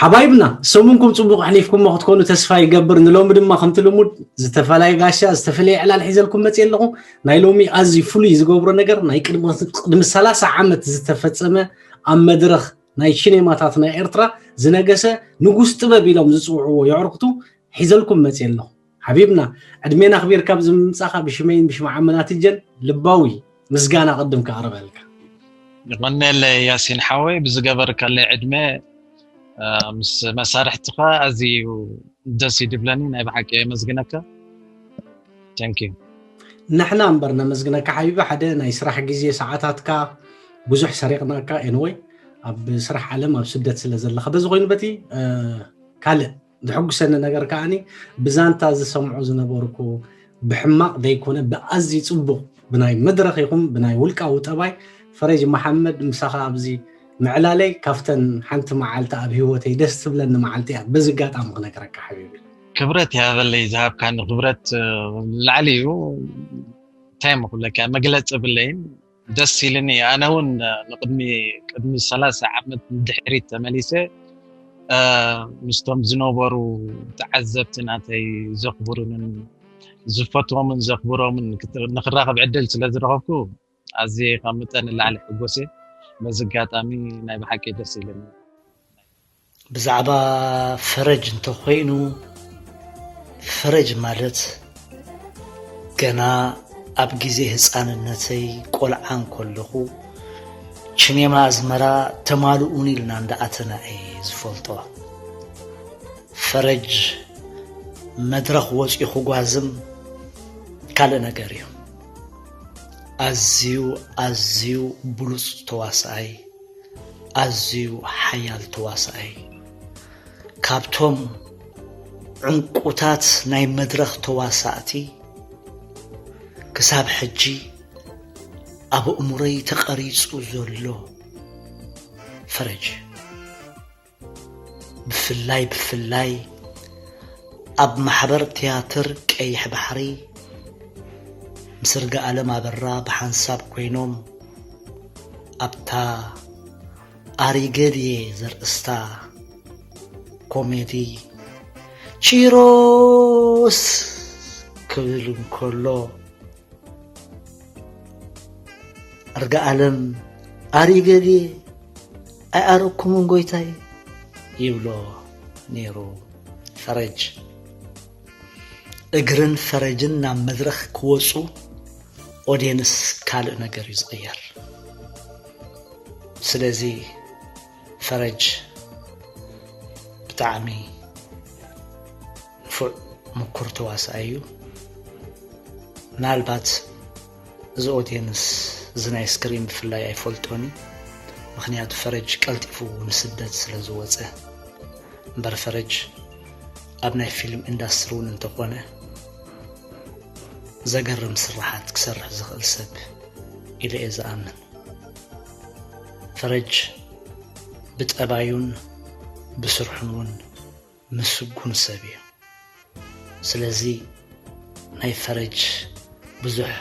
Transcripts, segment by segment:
ሓባይብና፣ ሰሙንኩም ጽቡቕ ኣሕሊፍኩሞ ክትኮኑ ተስፋ ይገብር። ንሎሚ ድማ ከምቲ ልሙድ ዝተፈላየ ጋሻ ዝተፈለየ ዕላል ሒዘልኩም መጽእ ኣለኹ። ናይ ሎሚ ኣዝዩ ፍሉይ ዝገብሮ ነገር ናይ ቅድሚ ቅድሚ ሰላሳ ዓመት ዝተፈጸመ ኣብ መድረኽ ናይ ሽኔማታት ናይ ኤርትራ ዝነገሰ ንጉስ ጥበብ ኢሎም ዝጽውዕዎ የዕርክቱ ሒዘልኩም መጽእ ኣለኹ። ሓቢብና፣ ዕድሜና ኣኽቢርካ ኣብዚ ምምጻኻ ብሽመይን ብሽም ዓመና ትጀን ልባዊ ምስጋና ቅድም ከቕርበልካ። ይቐነለ ያሲን ሓወይ ብዝገበርካለይ ዕድመ ምስ መሳርሕትኻ ኣዝዩ ደስ ይድብለኒ። ናይ ብሓቂ የመስግነካ። Thank you። ንሕና እምበር ነመስግነካ ሓቢቢ። ሓደ ናይ ስራሕ ግዜ ሰዓታትካ ብዙሕ ሰሪቕናካ። Anyway፣ ኣብ ስራሕ ዓለም ኣብ ስደት ስለ ዘለኻ በዚ ኮይኑ በቲ ካልእ ዝሕጉሰኒ ነገር ከዓኒ ብዛንታ ዝሰምዖ ዝነበርኩ ብሕማቕ ዘይኮነ ብኣዝዩ ጽቡቕ ብናይ መድረኽ ይኹን ብናይ ውልቃዊ ጠባይ ፈረጅ መሓመድ ምሳኻ ኣብዚ ምዕላለይ ካብተን ሓንቲ መዓልቲ ኣብ ህይወተይ ደስ ትብለኒ መዓልቲ እያ። በዚ ኣጋጣሚ ክነግረካ ሓቢቢ። ክብረት ይሃበለይ ዝሃብካኒ ክብረት ላዕሊ እዩ። እንታይ ምኩለካ መግለፂ ብለይን ደስ ኢልኒ። ኣነ እውን ንቅድሚ ቅድሚ ሰላሳ ዓመት ንድሕሪት ተመሊሰ ምስቶም ዝነበሩ ተዓዘብቲ ናተይ ዘኽብሩንን ዝፈትዎምን ዘኽብሮምን ንክራኸብ ዕድል ስለ ዝረኸብኩ ኣዝየ ካብ መጠን ንላዕሊ ሕጎስ እየ። በዚ ኣጋጣሚ ናይ ብሓቂ ደስ ኢልኒ። ብዛዕባ ፈረጅ እንተኾይኑ፣ ፈረጅ ማለት ገና ኣብ ግዜ ህፃንነተይ ቆልዓ እንከለኹ ችኔማ ኣዝመራ ተማልኡን ኢልና እንዳኣተና እየ ዝፈልጦ። ፈረጅ መድረኽ ወፂኡ ክጓዝም ካልእ ነገር እዩ። ኣዝዩ ኣዝዩ ብሉፅ ተዋስኣይ፣ ኣዝዩ ሓያል ተዋስኣይ፣ ካብቶም ዕንቁታት ናይ መድረኽ ተዋሳእቲ ክሳብ ሕጂ ኣብ ኣእምሮይ ተቐሪፁ ዘሎ ፈረጅ። ብፍላይ ብፍላይ ኣብ ማሕበር ትያትር ቀይሕ ባሕሪ ምስ ርግኣለም ኣበራ ብሓንሳብ ኮይኖም ኣብታ ኣሪገድየ ዘርእስታ ኮሜዲ ቺሮስ ክብል እንከሎ እርጋኣለም ኣሪገድየ ኣይኣረኩምን ጎይታይ ይብሎ ነይሩ ፈረጅ። እግርን ፈረጅን ናብ መድረኽ ክወፁ ኦድየንስ ካልእ ነገር እዩ ዝቕየር። ስለዚ ፈረጅ ብጣዕሚ ንፉዕ ምኩር ተዋስኣይ እዩ። ምናልባት እዚ ኦድየንስ እዚ ናይ ስክሪን ብፍላይ ኣይፈልጦን እዩ። ምኽንያቱ ፈረጅ ቀልጢፉ ንስደት ስለ ዝወፀ። እምበር ፈረጅ ኣብ ናይ ፊልም ኢንዳስትሪ እውን እንተኾነ ዘገርም ስራሓት ክሰርሕ ዝኽእል ሰብ ኢለ እየ ዝኣምን። ፈረጅ ብጠባዩን ብስርሑን እውን ምስጉን ሰብ እዩ። ስለዚ ናይ ፈረጅ ብዙሕ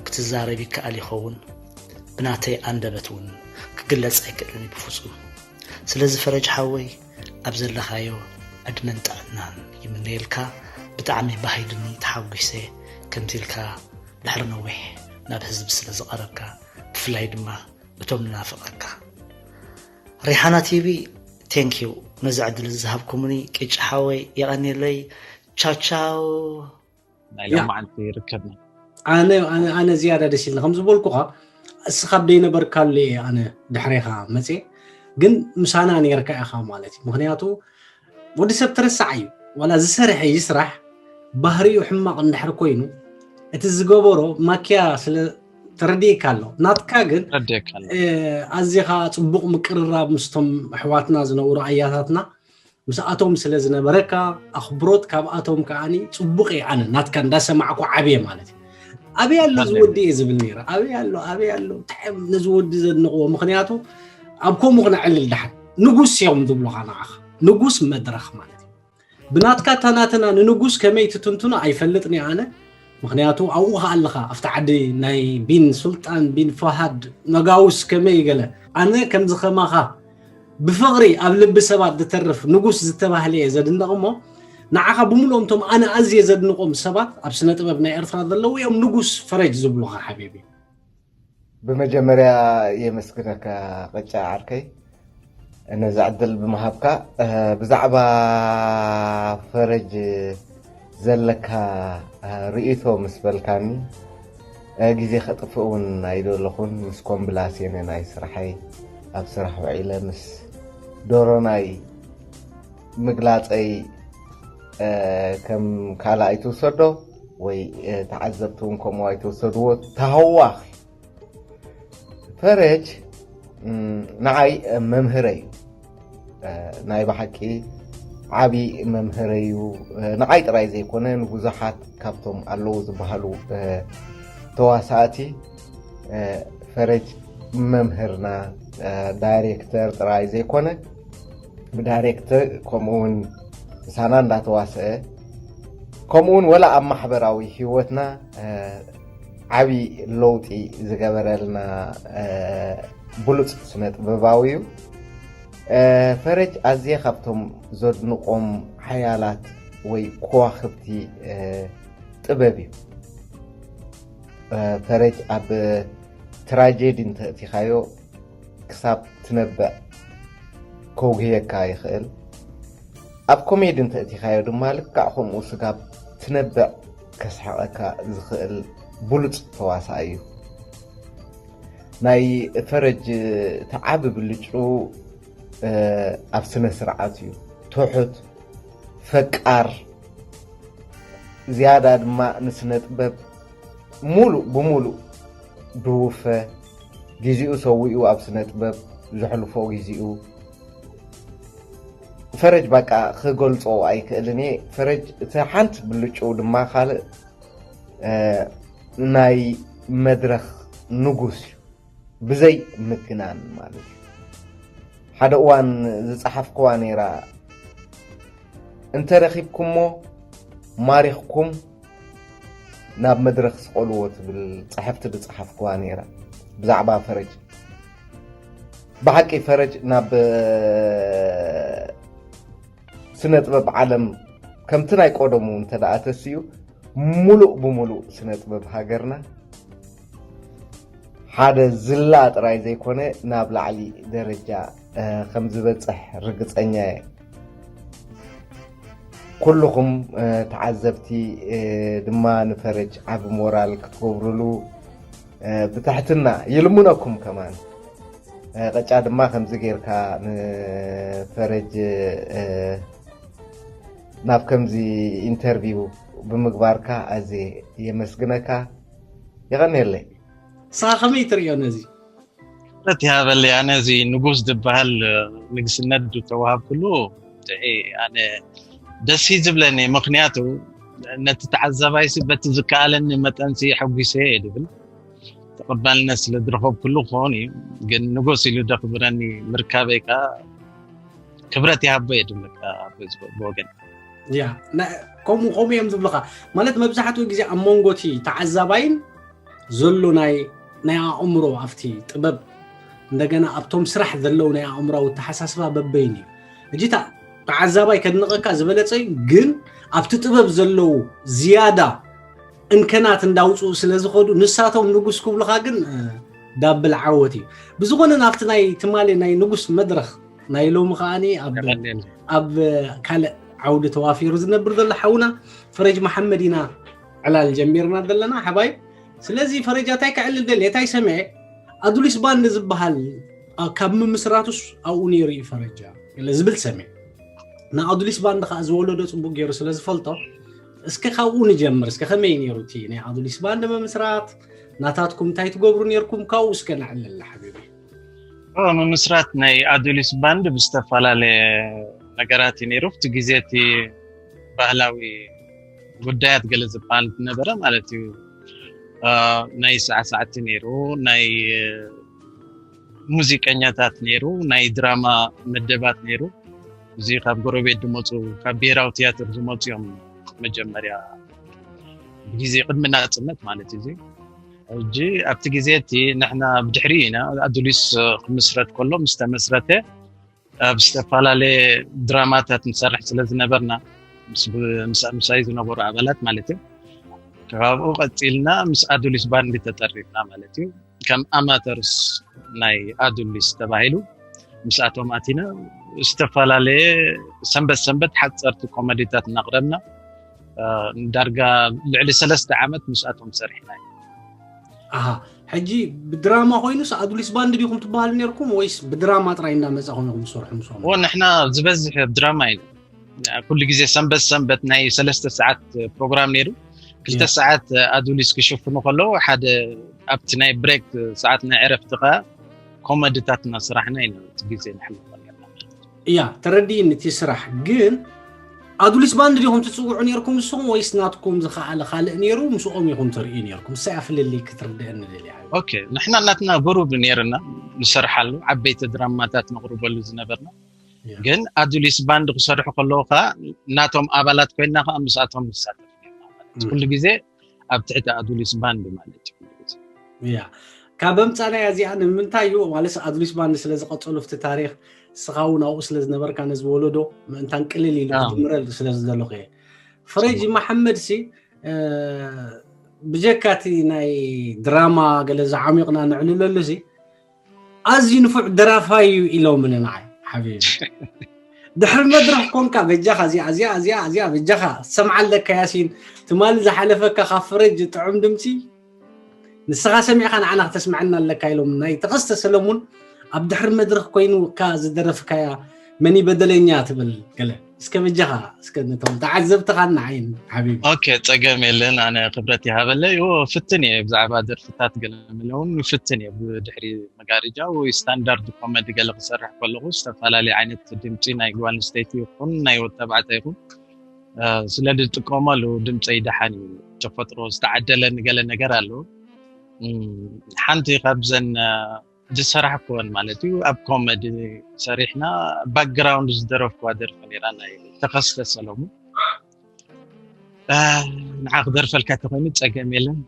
ክትዛረብ ይከኣል ይኸውን፣ ብናተይ ኣንደበት እውን ክግለጽ ኣይክእልን እዩ ብፍጹም። ስለዚ ፈረጅ ሓወይ ኣብ ዘለኻዮ ዕድመን ጥዕናን ይምነየልካ። ብጣዕሚ ባህ ኢሉኒ፣ ተሓጒሰ። ከምቲ ኢልካ ድሕሪ ነዊሕ ናብ ህዝቢ ስለ ዝቐረብካ፣ ብፍላይ ድማ እቶም ንናፍቐካ። ሪሓና ቲቪ፣ thank you ነዚ ዕድል እዚ ዝሃብኩምኒ። ቅጫ ሓወይ የቐንየለይ። ቻው ቻው። ናይ ሎማዓንቲ ይርከብና። ኣነ ኣነ ኣነ ዝያዳ ደስ ኢልና ከም ዝበልኩኻ፣ እስኻ ኣብ ደይነበርካሉ እየ ኣነ ድሕሬኻ መፅየ። ግን ምሳና ነይርካ ኢኻ ማለት እዩ። ምኽንያቱ ወዲ ሰብ ተረሳዕ እዩ። ዋላ ዝሰርሐ ይስራሕ፣ ባህሪኡ ሕማቕ እንድሕር ኮይኑ እቲ ዝገበሮ ማኪያ ስለ ተረዲእካ ኣሎ። ናትካ ግን ረዲእካ ኣሎ። ኣዚኻ ፅቡቕ ምቅርራብ ምስቶም ኣሕዋትና ዝነብሩ ኣያታትና ምስኣቶም ስለ ዝነበረካ ኣኽብሮት ካብኣቶም ከዓኒ ፅቡቕ እየ። ኣነ ናትካ እንዳሰማዕኩ ዓብየ ማለት እዩ። ኣበይ ኣሎ እዚ ወዲ እየ ዝብል ነይረ። ኣበይ ኣሎ ኣበይ ኣሎ ብጣዕሚ ነዚ ወዲ ዘድንቕዎ። ምኽንያቱ ኣብ ከምኡ ክነዕልል ደሓን ንጉስ እዮም ዝብሉኻ ንዓኻ ንጉስ መድረኽ ማለት እዩ። ብናትካ እታ ናትና ንንጉስ ከመይ ትትንትኖ ኣይፈልጥን እየ ኣነ። ምኽንያቱ ኣብኡ ከኣ ኣለኻ ኣብቲ ዓዲ ናይ ቢን ሱልጣን ቢን ፈሃድ መጋውስ ከመይ ገለ ኣነ ከምዚ ከማኻ ብፍቕሪ ኣብ ልቢ ሰባት ዝተርፍ ንጉስ ዝተባህለ እየ ዘድንቕ እሞ፣ ንዓኻ ብምልኦም እቶም ኣነ ኣዝየ ዘድንቖም ሰባት ኣብ ስነ ጥበብ ናይ ኤርትራ ዘለዉ እዮም ንጉስ ፈረጅ ዝብሉኻ ሓቢቢ። ብመጀመርያ የመስግነካ ቅጫ ዓርከይ ነዚ ዕድል ብምሃብካ። ብዛዕባ ፈረጅ ዘለካ ርእይቶ ምስ በልካኒ፣ ግዜ ከጥፍእ እውን ኣይደለኹን። ምስ ኮምብላሴነ ናይ ስራሐይ ኣብ ስራሕ ውዒለ ምስ ዶሮናይ ምግላፀይ ከም ካልእ ኣይትውሰዶ፣ ወይ ተዓዘብቲ እውን ከምኡ ኣይትውሰድዎ። ተሃዋኺ ፈረጅ ንዓይ መምህረይ እዩ። ናይ ብሓቂ ዓብዪ መምህረይ እዩ። ንዓይ ጥራይ ዘይኮነ ንብዙሓት ካብቶም ኣለዉ ዝበሃሉ ተዋሳእቲ ፈረጅ መምህርና፣ ዳይሬክተር ጥራይ ዘይኮነ ብዳይሬክተር ከምኡውን ምሳና እንዳተዋሰአ ከምኡውን ወላ ኣብ ማሕበራዊ ህይወትና ዓብዪ ለውጢ ዝገበረልና ብሉፅ ስነ ጥበባዊ እዩ። ፈረጅ ኣዝየ ካብቶም ዘድንቆም ሓያላት ወይ ከዋክብቲ ጥበብ እዩ። ፈረጅ ኣብ ትራጀዲ እንተእቲኻዮ ክሳብ ትነብዕ ከውግየካ ይኽእል። ኣብ ኮሜዲ እንተእቲኻዮ ድማ ልክዕ ከምኡ ስጋብ ትነብዕ ከስሕቐካ ዝኽእል ብሉፅ ተዋሳኣይ እዩ። ናይ ፈረጅ እቲ ዓቢ ብልጩ ኣብ ስነ ስርዓት እዩ። ትሑት፣ ፈቃር፣ ዝያዳ ድማ ንስነ ጥበብ ሙሉእ ብሙሉእ ድውፈ ግዜኡ ሰዊኡ ኣብ ስነ ጥበብ ዘሕልፎ ግዜኡ ፈረጅ በቃ ክገልጾ ኣይክእልን እየ። ፈረጅ እቲ ሓንቲ ብልጭው ድማ ካልእ ናይ መድረኽ ንጉስ እዩ፣ ብዘይ ምግናን ማለት እዩ። ሓደ እዋን ዝጸሓፍክዋ ነይራ፣ እንተረኺብኩሞ ማሪኽኩም ናብ መድረኽ ስቐልዎ ትብል ጽሕፍቲ ዝጸሓፍክዋ ነይራ ብዛዕባ ፈረጅ። ብሓቂ ፈረጅ ናብ ስነ ጥበብ ዓለም ከምቲ ናይ ቀደሙ እንተ ደኣ ተሲኡ ሙሉእ ብሙሉእ ስነ ጥበብ ሃገርና ሓደ ዝላ ጥራይ ዘይኮነ ናብ ላዕሊ ደረጃ ከም ዝበፅሕ ርግፀኛ እየ። ኩልኹም ተዓዘብቲ ድማ ንፈረጅ ዓቢ ሞራል ክትገብሩሉ ብትሕትና ይልምነኩም። ከማን ቀጫ ድማ ከምዚ ጌርካ ንፈረጅ ናብ ከምዚ ኢንተርቪው ብምግባርካ ኣዝየ የመስግነካ። የቐንየለይ። ንስኻ ከመይ ትርእዮ ነዚ? ትኩረት ይሃበለይ። ኣነ እዚ ንጉስ ዝበሃል ንግስነት ዝተዋሃብኩሉ ኣነ ደስ እዩ ዝብለኒ። ምክንያቱ ነቲ ተዓዛባይሲ በቲ ዝከኣለኒ መጠንሲ ሕጒሰ እየ ድብል ተቐባልነት ስለ ዝረኸብኩሉ ክኸውን እዩ። ግን ንጉስ ኢሉ ደኽብረኒ ምርካበይ ከዓ ክብረት ይሃቦ እየ ድብል ብወገን ያ ከምኡ ከምኡ እዮም ዝብሉካ። ማለት መብዛሕትኡ ግዜ ኣብ መንጎ እቲ ተዓዛባይን ዘሎ ናይ ናይ ኣእምሮ ኣብቲ ጥበብ እንደገና ኣብቶም ስራሕ ዘለዉ ናይ ኣእምሮዊ ኣተሓሳስባ በበይን እዩ። እጅታ ተዓዛባይ ከድንቐካ ዝበለጸ እዩ፣ ግን ኣብቲ ጥበብ ዘለዉ ዝያዳ እንከናት እንዳውፅኡ ስለ ዝኸዱ ንሳቶም ንጉስ ክብሉኻ ግን ዳብል ዓወት እዩ። ብዝኾነ ናብቲ ናይ ትማሊ ናይ ንጉስ መድረኽ ናይ ሎሚ ከዓኒ ኣብ ካልእ ዓውዲ ተዋፊሩ ዝነብር ዘሎ ሓውና ፈረጅ መሓመድ ኢና ዕላል ጀሚርና ዘለና ሓባይ። ስለዚ ፈረጃ እንታይ ከዕልል ደልየ እንታይ ሰምዐ ኣዱሊስ ባንድ ዝበሃል ካብ ምምስራቱስ ኣብኡ ነይሩ እዩ ፈረጃ ዝብል ሰምዐ። ንኣዱሊስ ባንድ ከዓ ዝወለዶ ፅቡቅ ገይሩ ስለ ዝፈልጦ እስከ ካብኡ ንጀምር። እስከ ከመይ ነይሩ እቲ ናይ ኣዱሊስ ባንድ ምምስራት? ናታትኩም እንታይ ትገብሩ ነይርኩም? ካብኡ እስከ ነዕልል ሓቢቢ። ምምስራት ናይ ኣዱሊስ ባንድ ብዝተፈላለየ ነገራት እዩ ነይሩ። ኣብቲ ግዜ እቲ ባህላዊ ጉዳያት ገለ ዝበሃል ነበረ ማለት እዩ። ናይ ሳዕሳዕቲ ነይሩ፣ ናይ ሙዚቀኛታት ነይሩ፣ ናይ ድራማ መደባት ነይሩ። እዚ ካብ ጎረቤት ዝመፁ ካብ ብሄራዊ ትያትር ዝመፁ እዮም መጀመርያ ብግዜ ቅድሚ ናፅነት ማለት እዩ። ሕጂ ኣብቲ ግዜ እቲ ንሕና ብድሕሪ ኢና ኣዱሊስ ክምስረት ከሎ ምስ ተመስረተ ኣብ ዝተፈላለየ ድራማታት ንሰርሕ ስለ ዝነበርና፣ ምስ ብ- ምስ- ምሳይ ዝነበሩ ኣባላት ማለት እዩ። ካብኡ ቀፂልና ምስ ኣዱሊስ ባንድ ተጠሪፍና ማለት እዩ። ከም ኣማተርስ ናይ ኣዱሊስ ተባሂሉ ምስኣቶም ኣቲና ዝተፈላለየ ሰንበት ሰንበት ሓፀርቲ ኮሜዲታት እናቕረብና፣ ዳርጋ ልዕሊ ሰለስተ ዓመት ምስኣቶም ሰሪሕና ኢና። ኣሃ። ሕጂ ብድራማ ኮይኑስ ኣዱሊስ ባንድ ዲኹም ትበሃሉ ነርኩም ወይስ ብድራማ ጥራይ እንዳመጻ ኮይንኩም ትሰርሑ ምስኦም? ንሕና ዝበዝሕ ድራማ ኢና። ኩሉ ግዜ ሰንበት ሰንበት ናይ ሰለስተ ሰዓት ፕሮግራም ነይሩ። ክልተ ሰዓት ኣዱሊስ ክሽፍኑ ከለዉ፣ ሓደ ኣብቲ ናይ ብሬክ ሰዓት ናይ ዕረፍቲ ከኣ ኮመድታት እናሰራሕና ኢና እቲ ግዜ ነሕልፎ ነርና። እያ፣ ተረዲእኒ። እቲ ስራሕ ግን ኣዱሊስ ባንድ ዲኹም ትጽውዑ ነርኩም ንስኹም ወይስ ናትኩም ዝኸኣለ ካልእ ነይሩ ምስኦም ኢኹም ትርእዩ ነርኩም? እሳ እያ ፍልልይ ክትርድአኒ ደልያ። ሓቢቢ። ኦኬ፣ ንሕና ናትና ጉሩብ ነይርና ንሰርሓሉ፣ ዓበይቲ ድራማታት ነቕርበሉ ዝነበርና። እያ። ግን ኣዱሊስ ባንድ ክሰርሑ ከለዉ ከዓ ናቶም ኣባላት ኮይንና ከዓ ምስኣቶም ንሳተፍ ነርና ማለት እዩ። ኩሉ ግዜ ኣብ ትሕቲ ኣዱሊስ ባንድ ማለት እዩ። እያ፣ ካብ ኣምጻናያ እዚኣ ንምንታይ እዩ ማለት ኣዱሊስ ባንድ ስለ ዝቐጸሉ ኣብቲ ታሪኽ፣ ንስኻ እውን ኣብኡ ስለ ዝነበርካ ነዚ ወለዶ ምእንታን ቅልል ኢሉ ክጅምረል ስለ ዝደለኹ እየ። ፍረጅ መሓመድ ሲ ብጀካ እቲ ናይ ድራማ ገለ ዝዓሚቕና ንዕልለሉ ሲ ኣዝዩ ንፉዕ ደራፋይ እዩ ኢሎምኒ ንዓይ። ሓቢቢ፣ ድሕሪ መድረኽ ኮንካ በጃኻ እዚኣ እዚኣ እዚኣ እዚኣ በጃኻ ሰምዓ ኣለካ ያሲን፣ ትማሊ ዝሓለፈካ ካብ ፍረጅ ጥዑም ድምፂ ንስኻ ሰሚዕካ ንዓና ክተስምዐና ኣለካ ኢሎም ናይ ተኸስተ ሰለሙን ኣብ ድሕሪ መድረኽ ኮይኑ እካ ዝደረፍካያ መን በደለኛ ትብል ገለ እስከ በጃኻ እስከ ነቶም ተዓዘብትኻን ንዓይን ሓቢቢ። ኦኬ፣ ጸገም የለን። ኣነ ክብረት ይሃበለይ። እዎ፣ ፍትን እየ ብዛዕባ ደርፍታት ገለ ምለውን ፍትን እየ። ብድሕሪ መጋረጃ ወይ ስታንዳርድ ኮመዲ ገለ ክሰርሕ ከለኹ ዝተፈላለየ ዓይነት ድምፂ ናይ ጓል ኣንስተይቲ ይኹን ናይ ወድ ተባዕታይ ይኹን ስለ ዝጥቀመሉ ድምፀይ ደሓን እዩ። ተፈጥሮ ዝተዓደለኒ ገለ ነገር ኣሎ። ሓንቲ ካብዘን ዝሰራሕኩወን ማለት እዩ ኣብ ኮመዲ ሰሪሕና ባክግራውንድ ዝደረፍኩዋ ደርፊ ነይራ ናይ ተኸስተ ሰለሙን። ንዓ ክደርፈልካ ተኮይኑ ጸገም የለን።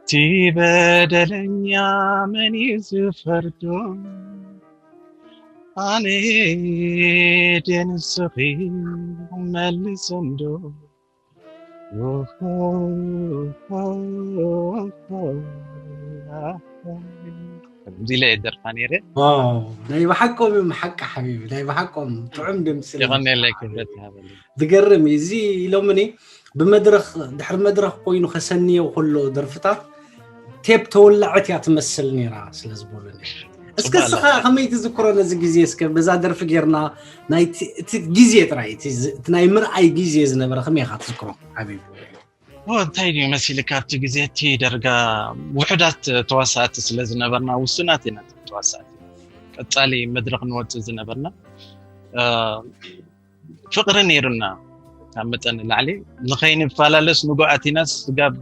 እቲ በደለኛ መን እዩ ዝፈርዶ? ኣነ ድየ ንስኺ መልስ እንዶ? ከምዚ ኢለ እየ ደርፋ ነይረ። ናይ ብሓቆም እዮም ሓቂ ሓቢቢ፣ ናይ ብሓቆም ጥዑም ድምፂ። የቐንየለይ፣ ክብረት ይሃበለይ። ዝገርም እዩ እዚ ኢሎምኒ። ብመድረኽ ድሕሪ መድረኽ ኮይኑ ከሰንዮ ከሎ ደርፍታት ቴፕ ተወላዐት እያ ትመስል ነይራ ስለ ዝበሉኒ። እስከ እስኻ ከመይ ትዝክሮ ነዚ ግዜ? እስከ በዛ ደርፊ ጌርና ናይ እቲ ግዜ ጥራይ እቲ ናይ ምርኣይ ግዜ ዝነበረ ከመይ ኢኻ ትዝክሮ ሓቢቢ? እንታይ ድዩ መሲልካ ኣብቲ ግዜ እቲ ደርጋ ውሑዳት ተዋሳእቲ ስለ ዝነበርና ውሱናት ኢና ተዋሳእቲ ቀጻሊ መድረኽ ንወፅእ ዝነበርና ፍቕሪ ነይሩና ካብ መጠን ንላዕሊ ንኸይንፈላለስ ንጎኣት ኢና ስጋብ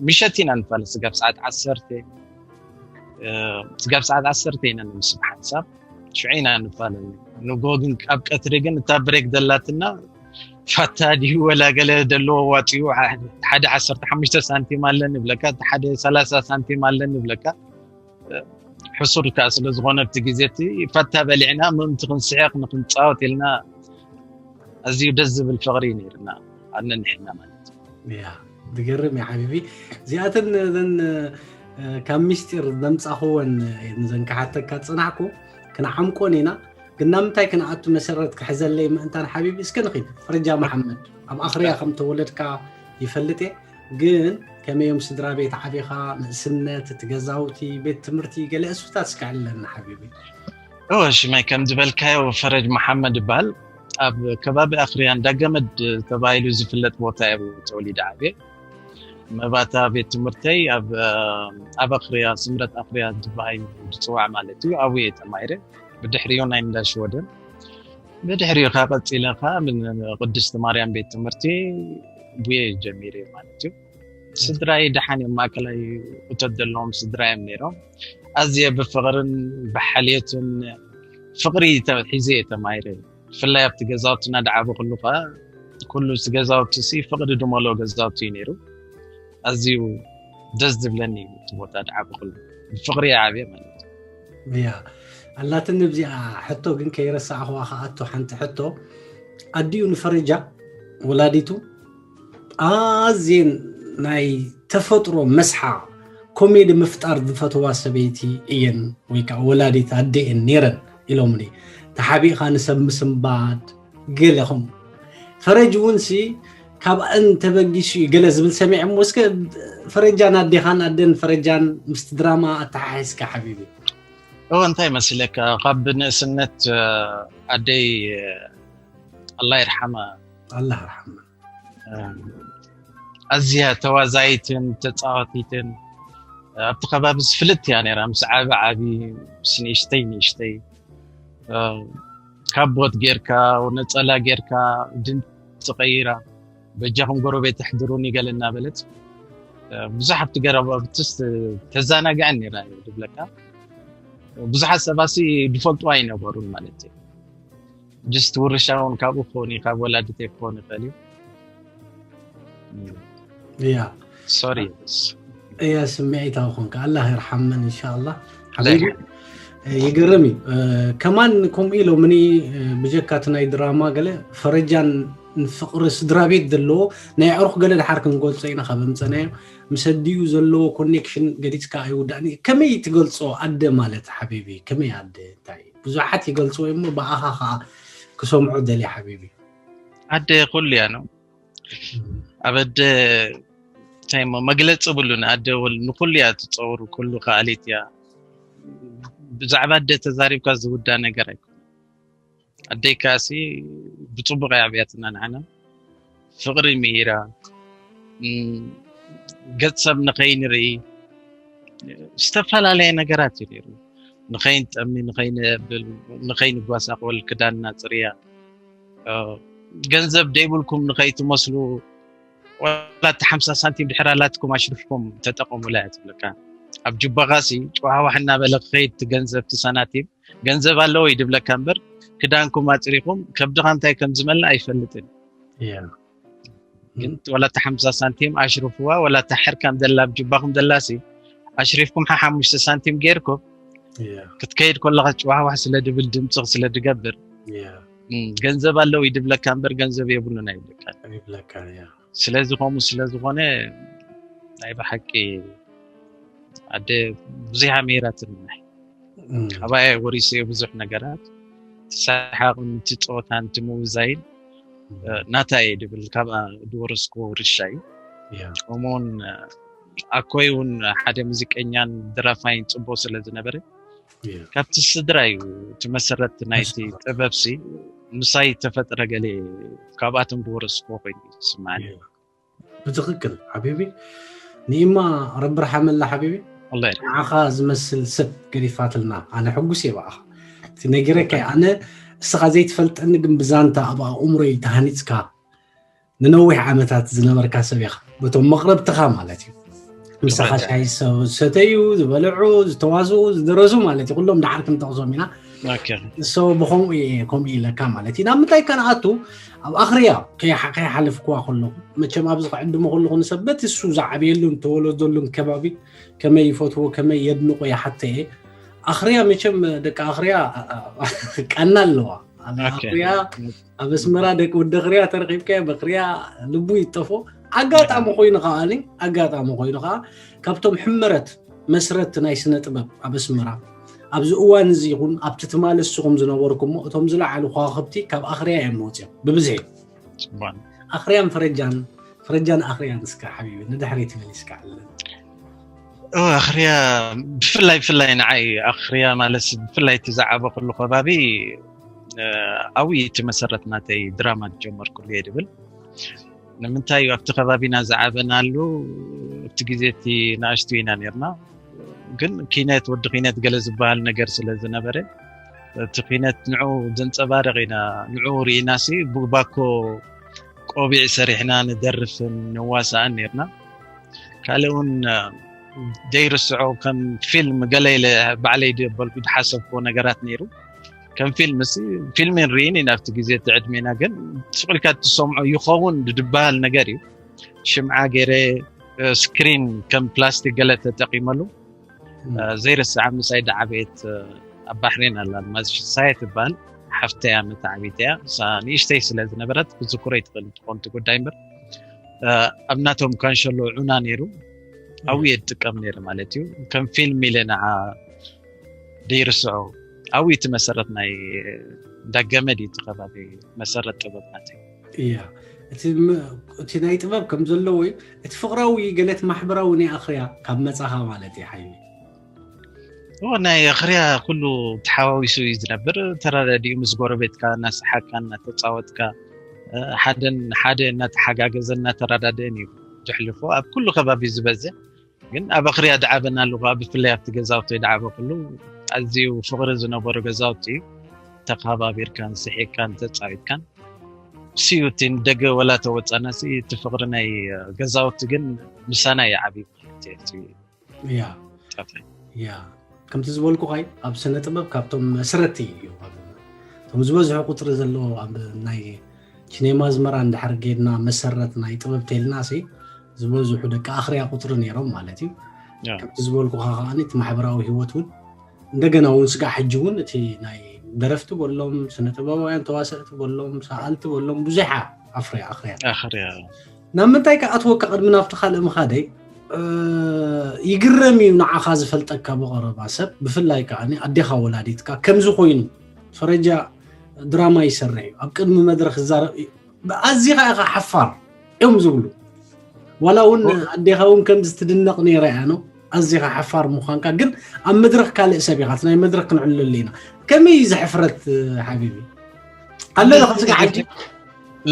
ምሸት ኢና ንፋለስ ስጋብ ሰዓት ዓሰርተ ስጋብ ሰዓት ዓሰርተ ኢና ንምስብ ሓንሳብ ሽዑ ኢና ንፋለል ንጎ ግን ኣብ ቀትሪ ግን እታ ብሬክ ደላትና ፋታ ድዩ ወላ ገለ ደለዎ ዋፅኡ ሓደ ዓሰርተ ሓሙሽተ ሳንቲም ኣለን ይብለካ ሓደ ሰላሳ ሳንቲም ኣለን ይብለካ ሕሱር ከዓ ስለ ዝኾነ ኣብቲ ግዜ እቲ ፋታ በሊዕና ምእንቲ ክንስሕቕ ንክንፃወት ኢልና ኣዝዩ ደስ ዝብል ፍቕሪ ነይርና ኣነ ንሕና ማለት እዩ። ዝገርም እዩ ሓቢቢ። እዚኣተን ዘን ካብ ሚስጢር ዘምፃኽወን ዘን ክሓተካ ዝፅናሕኩ ክንዓምቆን ኢና። ግን ናብ ምንታይ ክንኣቱ መሰረት ክሕዘለይ ምእንታን ሓቢቢ እስከ ንኺድ። ፍረጃ መሓመድ ኣብ ኣኽርያ ከም ተወለድካ ይፈልጥ እየ። ግን ከመይ እዮም ስድራ ቤት ዓቢኻ፣ ንእስነት፣ እቲ ገዛውቲ፣ ቤት ትምህርቲ ገለ እስፍታት እስከ ዕለና ሓቢቢ። እወ ሽመይ ከም ዝበልካዮ ፈረጅ መሓመድ ይበሃል። ኣብ ከባቢ ኣኽርያ እንዳገመድ ተባሂሉ ዝፍለጥ ቦታ እየ ተወሊደ ዓብየ። መባእታ ቤት ትምህርተይ ኣብ ኣብ ኣኽርያ ስምረት ኣኽርያ ዝበሃል ዝፅዋዕ ማለት እዩ ኣብኡ እየ ተማሂረ። ብድሕሪኡ ናይ እንዳ ሽወደን ብድሕሪኡ ከዓ ቀፂለ ከዓ ቅድስቲ ማርያም ቤት ትምህርቲ ቡየ ጀሚረ ማለት እዩ። ስድራይ ደሓን እዮም ማእከላይ እቶት ዘለዎም ስድራ እዮም ነይሮም። ኣዝየ ብፍቕርን ብሓልዮትን ፍቕሪ ሒዘ እየ ተማሂረ። ብፍላይ ኣብቲ ገዛውትና ደዓበኹሉ ከዓ ኩሉ እቲ ገዛውቲ ሲ ፍቕሪ ድመሎ ገዛውቲ እዩ ነይሩ። ኣዝዩ ደስ ዝብለኒ እዩ። እቲ ቦታ ድዓበኹሉ ብፍቕሪ እየ ዓብየ ማለት እዩ። ያ ኣላትኒ እዚኣ ሕቶ ግን ከይረሳዕኽዋ ከኣቶ ሓንቲ ሕቶ፣ ኣዲኡ ንፈረጃ ወላዲቱ ኣዝየን ናይ ተፈጥሮ መስሓ ኮሜዲ ምፍጣር ዝፈትዋ ሰበይቲ እየን፣ ወይ ከዓ ወላዲት ኣደ እየን ነይረን ኢሎምኒ። ተሓቢእኻ ንሰብ ምስንባድ ገለ ከም ፈረጅ እውን ሲ ካብኣን ተበጊሱ እዩ ገለ ዝብል ሰሚዐ እሞ፣ እስከ ፈረጃን ኣዴኻን ኣደን ፈረጃን ምስቲ ድራማ ኣተሓሒዝካ ሓቢቢ። እወ እንታይ መሲለካ፣ ካብ ንእስነት ኣደይ ኣላ ይርሓማ ኣላ ርሓማ ኣዝያ ተዋዛይትን ተፃዋቲትን ኣብቲ ከባቢ ዝፍልጥ እያ ነራ። ምስ ዓቢ ዓቢ ምስ ንእሽተይ ንእሽተይ ካቦት ጌርካ ነፀላ ጌርካ ድምፂ ቀይራ በጃኹም ጎረቤት ኣሕድሩኒ ገለ እናበለት ብዙሕ ኣብቲ ገረባብትስ ተዘናግዐን ነራ ድብለካ። ብዙሓት ሰባሲ ድፈልጡ ኣይነበሩን ማለት እዩ። ጅስት ውርሻ እውን ካብኡ ክኸውን እዩ፣ ካብ ወላዲተይ ክኸውን ይኽእል እዩ። እያ ሶሪ እያ ስምዒታዊ ኮንካ ኣላህ ይርሓመን እንሻላ ሓቢቢ። ይገርም እዩ። ከማን ከምኡ ኢሎምኒ ብጀካ እቲ ናይ ድራማ ገለ ፈረጃን ፍቅሪ ስድራ ቤት ዘለዎ ናይ ኣዕሩኽ ገለ ድሓር ክንገልጾ ኢና ካብ ምጸናዮ። ምስ ኣዲኡ ዘለዎ ኮኔክሽን ገሊጽካ ኣይውዳእን እዩ። ከመይ ትገልጾ ኣደ ማለት ሓቢቢ? ከመይ ኣደ እንታይ ብዙሓት ይገልጽዎ እሞ ብኣኻ ከዓ ክሰምዖ ደልየ ሓቢቢ። ኣደ ኩሉ እያ ነው ኣብ ኣደ እንታይ እሞ መግለፂ ብሉን ኣደ ወል ንኩሉ እያ ትፀውሩ ኩሉ ከኣሊት እያ። ብዛዕባ ኣደ ተዛሪብካ ዝውዳ ነገር ኣይኮነ። ኣደይ ከኣሲ ብፅቡቅ እያ ኣብያትና ንዓና ፍቅሪ ምሂራ ገፅ ሰብ ንኸይንርኢ ዝተፈላለየ ነገራት እዩ ነይሩ። ንኸይንጠሚ ንኸይንብል ንኸይንጓሳቆል ክዳንና ፅርያ ገንዘብ ደይብልኩም ንኸይትመስሉ ዋላ እቲ ሓምሳ ሳንቲም ድሕር ኣላትኩም ኣሽሪፍኩም ተጠቀሙላ እያ ትብለካ። ኣብ ጅባኻሲ ጭዋሕዋሕ እናበለ ክኸይድ እቲ ገንዘብ እቲ ሳናቲም ገንዘብ ኣለዎ ይድብለካ እምበር ክዳንኩም ኣፅሪኹም ከብድኻ እንታይ ከም ዝመልእ ኣይፈልጥን። ግን ወላ እቲ ሓምሳ ሳንቲም ኣሽርፍዋ ወላ እቲ ሕርካም ዘላ ኣብ ጅባኹም ዘላሲ ኣሽሪፍኩም ሓሓሙሽተ ሳንቲም ጌርኩም ክትከይድ ከለኻ ጭዋሕዋሕ ስለ ድብል ድምፅኽ ስለ ድገብር ገንዘብ ኣለዉ ይድብለካ እምበር ገንዘብ የብሉን ኣይብለካ። ስለዚ ከምኡ ስለዝኾነ ናይ ብሓቂ ኣደ ብዙሕ ኣምሂራትኒ ካባያ ወሪሰዮ ብዙሕ ነገራት። እቲ ሰሓቕን እቲ ፀወታን እቲ ምውዛይን ናታ እየ ድብል ካብኣ ዝወረስክዎ ውርሻ እዩ። ከምኡውን ኣኮይ እውን ሓደ ሙዚቀኛን ደራፋይን ፅቡቅ ስለ ዝነበረ ካብቲ ስድራ እዩ እቲ መሰረት ናይቲ ጥበብሲ ምሳይ ተፈጥረ ገለ ካብኣቶም ዝወረስክዎ ኮይኑ ዝስማዓኒ። ብትክክል ሓቢቢ። ንኢማ ረቢ ርሓመላ ሓቢቢ። ንዓኻ ዝመስል ሰብ ገዲፋትልና ኣነ ሕጉስ እየ ብኣኻ። እቲ ነጊረካ ኣነ እስኻ ዘይትፈልጠኒ ግን ብዛንታ ኣብ ኣእምሮይ ተሃኒፅካ ንነዊሕ ዓመታት ዝነበርካ ሰብ ኢኻ በቶም መቕረብትኻ ማለት እዩ። ምሳኻ ሻሂ ዝሰተዩ ዝበልዑ ዝተዋስኡ ዝደረሱ ማለት እዩ። ኩሎም ደሓር ክንጠቕሶም ኢና። እሶ ብከምኡ እየ ከምኡ ኢለካ ማለት እዩ። ናብ ምንታይ ከነኣቱ ኣብ ኣኽርያ ከይሓለፍክዋ ከለኹ መቸም ኣብዚ ክዕድሞ ከለኹ ንሰብ በቲ እሱ ዝዓብየሉን ተወለደሉን ከባቢ ከመይ ይፈትዎ ከመይ የድንቆ ይሓተ እየ። ኣኽርያ መቸም ደቂ ኣኽርያ ቃና ኣለዋ። ኣኽርያ ኣብ ኣስመራ ደቂ ወዲ ኣኽርያ ተረኺብካዮ በኽርያ ልቡ ይጠፎ። ኣጋጣሚ ኮይኑ ከዓኒ ኣጋጣሚ ኮይኑ ከዓ ካብቶም ሕመረት መስረት ናይ ስነ ጥበብ ኣብ ኣስመራ ኣብዚ እዋን እዚ ይኹን ኣብቲ ትማሊ እስኹም ዝነበርኩሞ እቶም ዝለዓሉ ከዋኽብቲ ካብ ኣኽርያ እዮም መፅኦም ብብዝሒ። ኣኽርያን ፈረጃን ፈረጃን ኣኽርያን እስከ ሓቢቢ ንድሕሪት መሊስካ ኣለን። ኣኽርያ ብፍላይ ብፍላይ ንዓይ ኣኽርያ ማለት ብፍላይ እቲ ዝዓበ ኩሉ ከባቢ ኣብይ እቲ መሰረት ናተይ ድራማ ዝጀመርኩሉ እየ ድብል። ንምንታይ ኣብቲ ከባቢና ዝዓበናሉ ኣብቲ ግዜ እቲ ንኣሽቱ ኢና ነርና። ግን ኪነት ወዲ ኪነት ገለ ዝበሃል ነገር ስለ ዝነበረ እቲ ኪነት ንዑ ዘንፀባርቕ ኢና። ንዑ ርኢናሲ ብባኮ ቆቢዕ ሰሪሕና ንደርፍን ንዋሳእን ነርና። ካልእ እውን ዘይርስዖ ከም ፊልም ገለ ኢለ ባዕለይ ድበልኩ ድሓሰብክዎ ነገራት ነይሩ። ከም ፊልም ሲ ፊልም ንርኢን ኢና ኣብቲ ግዜ እቲ ዕድሜና ግን ስቕ ኢልካ ትሰምዖ ይኸውን ድድበሃል ነገር እዩ። ሽምዓ ገይረ ስክሪን ከም ፕላስቲክ ገለ ተጠቂመሉ። ዘይርስዓ ምሳይ ደዓበየት ኣብ ባሕሬን ኣላ፣ ኣልማዝ ፍሳየ ትበሃል። ሓፍተያ መተዓቢተያ እሳ ንእሽተይ ስለ ዝነበረት ክዝክሮ ይትኽእል ትኾን እቲ ጉዳይ እምበር፣ ኣብ ናቶም ካንሸሎ ዑና ነይሩ። ኣብኡ እየ ዝጥቀም ነይረ ማለት እዩ። ከም ፊልም ኢለ ንዓ ደይርስዖ። ኣብኡ እቲ መሰረት ናይ እንዳ ገመድ እዩ እቲ ከባቢ፣ መሰረት ጥበብ ናተይ። እያ። እቲ ም- እቲ ናይ ጥበብ ከም ዘለዎ እዩ። እቲ ፍቕራዊ ገለት ማሕበራዊ ናይ ኣኽርያ ካብ መጻኻ ማለት እዩ ሓይሚ። እዎ፣ ናይ ኣኽርያ ኩሉ ተሓዋዊሱ እዩ ዝነብር። ተረዳዲኡ ምስ ጎረቤትካ እናሰሓቅካ እናተፃወትካ፣ እ፣ ሓደን ሓደ እናተሓጋገዘ እናተረዳደእን እዩ ዘሕልፎ ኣብ ኩሉ ከባቢ ዝበዝሕ። ግን ኣብ ኣኽርያ ድዓበናሉ ከዓ ብፍላይ ኣብቲ ገዛውቲ ድዓበ ኩሉ ኣዝዩ ፍቕሪ ዝነበሩ ገዛውቲ እዩ። ተኸባቢርካን ስሒቅካን ተፃዊትካን ስዩ እቲ ንደገ ወላ ተወፃና ሲ እቲ ፍቕሪ ናይ ገዛውቲ ግን ምሳና ይዓብዩ ማለት እዩ። እቲ ያ ጠፍዒ ያ ከምቲ ዝበልኩ ኻይ ኣብ ስነ ጥበብ ካብቶም መስረቲ እዩ። እቶም ዝበዝሑ ቁፅሪ ዘለዎ ኣብ ናይ ሲኔማ ኣዝመራ እንድሕር ጌድና መሰረት ናይ ጥበብ ተልና ሲ ዝበዝሑ ደቂ ኣኽርያ ቁፅሪ ነይሮም ማለት እዩ። ከምቲ ዝበልኩኻ ከዓኒ እቲ ማሕበራዊ ህይወት እውን እንደገና እውን ስጋዕ ሕጂ እውን እቲ ናይ ደረፍቲ በሎም ስነ ጥበባውያን ተዋሰእቲ በሎም ሰኣልቲ በሎም ብዙሓ ኣፍርያ ኣኽርያ ኣኽርያ ናብ ምንታይ ክኣትወካ ቅድሚ ናብቲ ካልእ ምኻደይ ይግረም እዩ ንዓኻ ዝፈልጠካ ብቐረባ ሰብ ብፍላይ ከዓ ኣዴኻ ወላዲትካ ከምዚ ኮይኑ ፈረጃ ድራማ ይሰርሕ እዩ ኣብ ቅድሚ መድረክ ዝዛረብ ኣዚኻ ኢኻ ሓፋር እዮም ዝብሉ ዋላ እውን ኣዴኻ እውን ከምዚ ትድነቕ ነይራ እያ ነው ኣዚኻ ሓፋር ምዃንካ ግን ኣብ መድረክ ካልእ ሰብ ኢኻ እቲ ናይ መድረክ ክንዕለሉ ኢና ከመይ እዩ ዝሕፍረት ሓቢቢ ኣሎ ዶ ከምዚ ሓጂ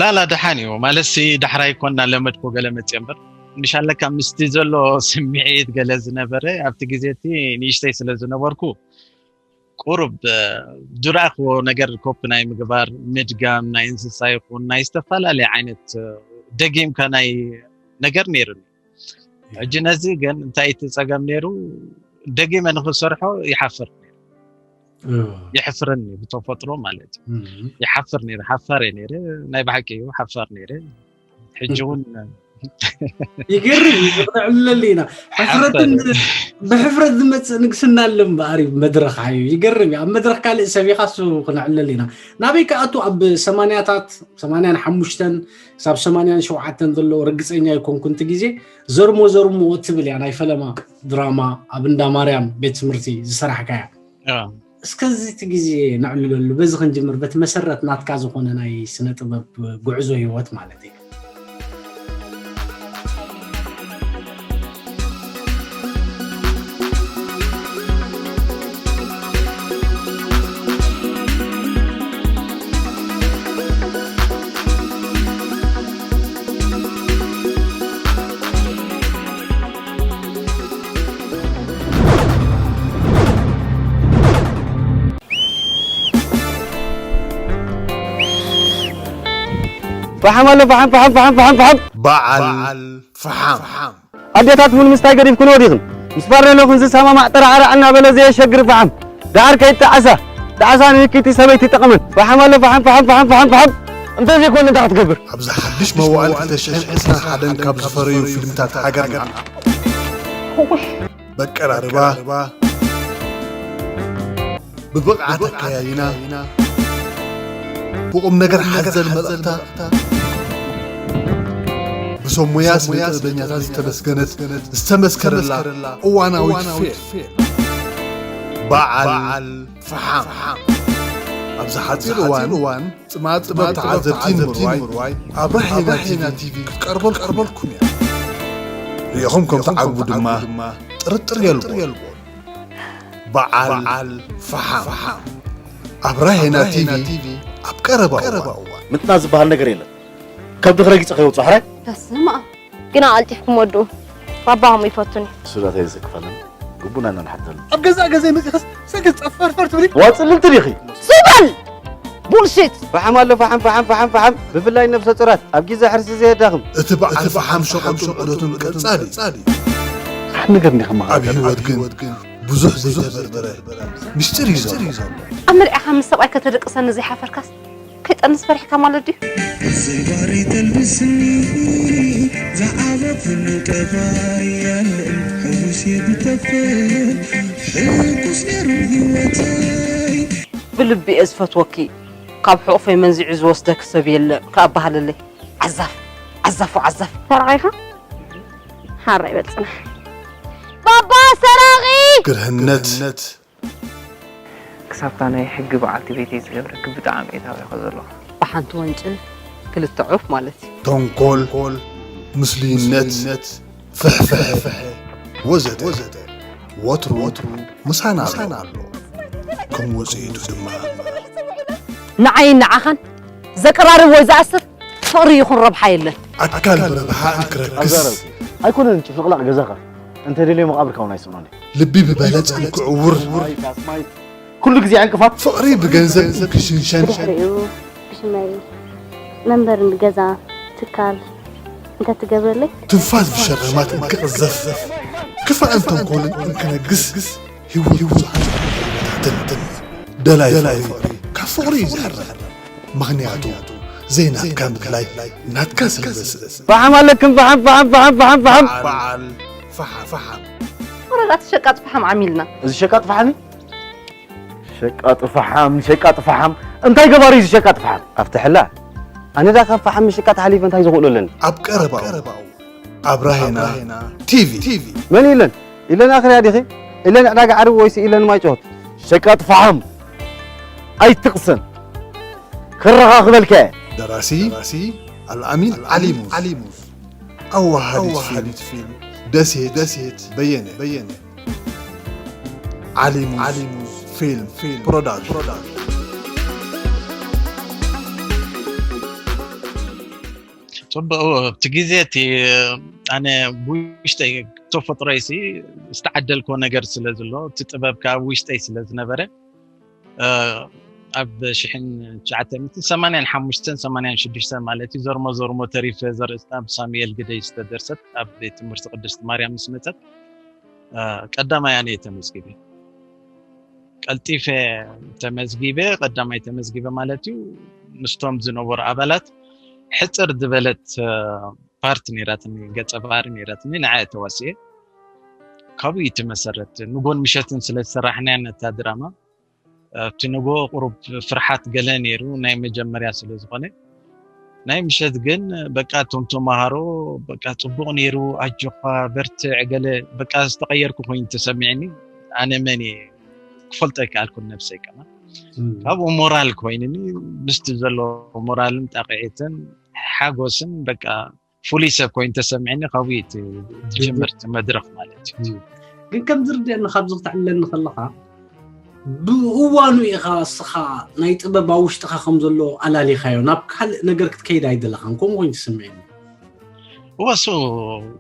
ላላ ደሓን እዩ ማለት ሲ ዳሕራይ ኮና ለመድኮ ገለ መፅዮ እምበር ምሻለካ ምስቲ ዘሎ ስምዒት ገለ ዝነበረ ኣብቲ ግዜ እቲ ንእሽተይ ስለ ዝነበርኩ ቁሩብ ዝረኣኽዎ ነገር ኮፒ ናይ ምግባር ምድጋም ናይ እንስሳ ይኹን ናይ ዝተፈላለየ ዓይነት ደጊምካ ናይ ነገር ነይሩኒ ሕጂ ነዚ ግን እንታይ እቲ ፀገም ነይሩ ደጊመ ንክሰርሖ ይሓፍር ይሕፍረኒ ብተፈጥሮ ማለት እዩ ይሓፍር ነይረ ሓፋር እየ ነይረ ናይ ብሓቂ እዩ ሓፋር ነይረ ሕጂ እውን ይገርም እዩ ክነዕልለሉ ኢና ሕፍረትን ብሕፍረት ዝመፅእ ንግስና ኣለ እምበኣር እዩ መድረክ ሓዩ ይገርም እዩ ኣብ መድረክ ካልእ ሰብ ኢኻ እሱ ክነዕልለሉ ኢና ናበይ ከኣቱ ኣብ ሰማንያታት ሰማንያን ሓሙሽተን ክሳብ ሰማንያን ሸውዓተን ዘለዎ ርግፀኛ ይኮንኩንቲ ግዜ ዘርሞ ዘርሞ ትብል እያ ናይ ፈለማ ድራማ ኣብ እንዳ ማርያም ቤት ትምህርቲ ዝሰራሕካያ እስከዚ እቲ ግዜ ነዕልለሉ በዚ ክንጅምር በቲ መሰረት ናትካ ዝኾነ ናይ ስነ ጥበብ ጉዕዞ ህይወት ማለት እዩ ፈሓም ኣሎ ፈሓም ፈሓም ፈሓም ፈሓም ፈሓም በዓል ፈሓም ኣዴታት እውን ምስታይ ገዲፍክን ወዲኽን ምስ ፋርኔሎኽን ዝሰማማዕ ጥራዕራዕ እናበለ ዘየሸግር ፈሓም ደሓር ከይጠዓሳ ጣዕሳ ንህኪቲ ሰበይቲ ጠቕመን ፈሓም ኣሎ ፈሓም ፈሓም ፈሓም ፈሓም ፈሓም እንተዘይኮነ እንታይ ክትገብር ኣብዚ ሓድሽ መዋእል ክልተ ሽሕን ዕስራን ሓደን ካብ ዝፈረዩ ፊልምታት ሃገርና በቀራርባ ብብቕዓት ኣከያይና ብቑም ነገር ሓዘል መልእኽታ ብሰብ ሞያ ስነ ጥበበኛታት ዝተመስገነት ዝተመስከረላ እዋናዊት ፌር በዓል ፈሓም ኣብዚ ሓፂር እዋን ፅማድ ጥበብ ተዓዘብቲ ንምርዋይ ኣብ ራሄና ቲቪ ክትቀርበልኩም እያ ሪኢኹም ከም ትዓግቡ ድማ ጥርጥር የልቦ በዓል ፈሓም ኣብ ራሄና ቲቪ ኣብ ቀረባ እዋን ምጥና ዝበሃል ነገር የለን ከብዲ ክረጊፀ ከይወፅኦ ሕራይ በስመ ኣብ ግና ቀልጢፍኩም ወድኡ ባባኹም ይፈቱኒ እሱ ዳታ የዘክፈለን ግቡና ኢና ንሓተሉ ኣብ ገዛእ ገዛይ መፂኸስ ሰገዝ ጠፈርፈር ትብሊ ዋፅልልቲ ዲኺ ዝበል ቡልሽት ፈሓም ኣሎ ፈሓም ፈሓም ፈሓም ፈሓም ብፍላይ ነብሰ ፁራት ኣብ ግዜ ሕርሲ ዘየዳኽም እቲ በዓል ፈሓም ሸቐጡን ዑደቱን ቀጻሊ እዩ ሓደ ነገር እንዲኻ ኣብ ህይወት ግን ብዙሕ ዘይተበርበረ ምስጢር እዩ ዘሎ ኣብ መርዓኻ ምስ ሰብኣይ ከተደቅሰኒ ዘይሓፈርካስ ሰይጣንስ ፈሪሕካ ማለት ድዩ? ዝባሪ ተልብስኒ ዝዓበትን ጠባያን ሕሙስ የብተፍል ሕጉስ ነይሩ ህይወተይ ብልቢ እየ ዝፈትወኪ። ካብ ሕቑፈይ መንዚዑ ዝወስደኪ ሰብ የለ ከኣባህለለይ። ዓዛፍ ዓዛፉ ዓዛፍ። ተራዒኻ ሓራ ይበል ፅናሕ። ባባ ሰራቒ! ግርህነት ክሳብታ ናይ ሕጊ በዓልቲ ቤተይ ዝገብረኪ ብጣዕሚ እየ ታቢኸ ዘለኹ። ብሓንቲ ወንጭል ክልተ ዑፍ ማለት እዩ። ተንኮል ምስሉይነት ፍሕፍሕ ወዘተ ወትሩ ምሳና ኣሎ። ከም ውፅኢቱ ድማ ንዓይን ንዓኻን ዘቀራርብ ወይ ዝኣስር ፍቕሪ ይኹን ረብሓ የለን። ኣካል ብረብሓ እንክረክስ ኣይኮነን ጭፍልቕላቕ ገዛኻ እንተደልዮ መቓብርካ እውን ኣይስእኖን እዩ። ልቢ ብበለፅ እንክዕውር ኩሉ ግዜ ዕንቅፋት ፍቕሪ ብገንዘብ እንክሽንሸን ድሕሪኡ ብሽመይ መንበሪ ገዛ ትካል እንተትገብረለይ ትንፋስ ብሸረማት እንክቕዘፍ ክፋእን ተንኮልን እንክነግስ ህይወት ብዙሓት ተንትን ደላይ ፍቕሪ ካብ ፍቕሪ እዩ ዝሕረር። ምኽንያቱ ዘይናትካ ምድላይ ናትካ ስለ ዘስእስ ፈሓም ኣለክን ፈሓም ፈሓም ፈሓም ፈሓም በዓል ፈሓም ፈሓም ወረዳት ሸቃጥ ፈሓም ዓሚልና እዚ ሸቃጥ ፈሓም እዩ። ሸቃጥ ፈሓም ሸቃጥ ፈሓም እንታይ ገባሪ እዚ ሸቃጥ ፈሓም ኣብቲ ሕላ ኣነ ዳ ካብ ፈሓም ምሽቃጥ ሓሊፈ እንታይ ዝኽእሎ ኣለኒ ኣብ ቀረባኡ ኣብ ራሄና ቲቪ መን ኢለን ኢለን ኣኽርያ ዲኺ ኢለን ዕዳጋ ዓርቢ ወይሲ ኢለን ማይጮት ሸቃጥ ፈሓም ኣይትቕሰን ክረኻኽበልካ እየ ደራሲ ኣልኣሚን ዓሊሙዝ ኣዋሃዲት ፊልም ደሴት በየነ ዓሊሙዝ ፊልም ፕሮዳክሽን ፅቡቅ ኣብቲ ግዜ እቲ ኣነ ብውሽጠይ ተፈጥሮይሲ ዝተዓደልኮ ነገር ስለ ዘሎ እቲ ጥበብ ከዓ ኣብ ውሽጠይ ስለ ዝነበረ ኣብ ሽሕን ትሽዓተ ሚእትን ሰማንያን ሓሙሽተን ሰማንያን ሽዱሽተን ማለት እዩ ዘርሞ ዘርሞ ተሪፈ ዘርእስታ ብሳሙኤል ግደይ ዝተደርሰት ኣብ ቤት ትምህርቲ ቅድስቲ ማርያም ምስ መፀት ቀዳማይ ኣነ ተመዝጊበ ቀልጢፈ ተመዝጊበ ቀዳማይ ተመዝጊበ ማለት እዩ ምስቶም ዝነበሩ ኣባላት ሕፅር ዝበለት ፓርት ነይራትኒ ገፀ ባህሪ ነይራትኒ ንዓ ተዋሲኤ ካብኡ እዩ ተመሰረት ንጎን ምሸትን ስለ ዝሰራሕናያ ነታ ድራማ ኣብቲ ንጎ ቁሩብ ፍርሓት ገለ ነይሩ ናይ መጀመርያ ስለ ዝኾነ ናይ ምሸት ግን በቃ እቶም ተምሃሮ በቃ ፅቡቕ ነይሩ ኣጆኻ በርትዕ ገለ በቃ ዝተቐየርኩ ኮይኑ ተሰሚዕኒ ኣነ መን እየ ክፈልጦ ኣይከኣልኩን ነብሰይ ከማ ካብኡ ሞራል ኮይንኒ ምስቲ ዘሎ ሞራልን ጣቕዒትን ሓጎስን በቃ ፍሉይ ሰብ ኮይኑ ተሰሚዕኒ ካብኡ እዩ ትጅምር መድረኽ ማለት እዩ ግን ከም ዝርድአኒ ካብዚ ክትዕለኒ ከለኻ ብእዋኑ ኢኻ እስኻ ናይ ጥበብ ኣብ ውሽጥኻ ከም ዘሎ ኣላሊኻዮ ናብ ካልእ ነገር ክትከይድ ኣይደለኻን ከምኡ ኮይኑ ትስምዕኒ እወሱ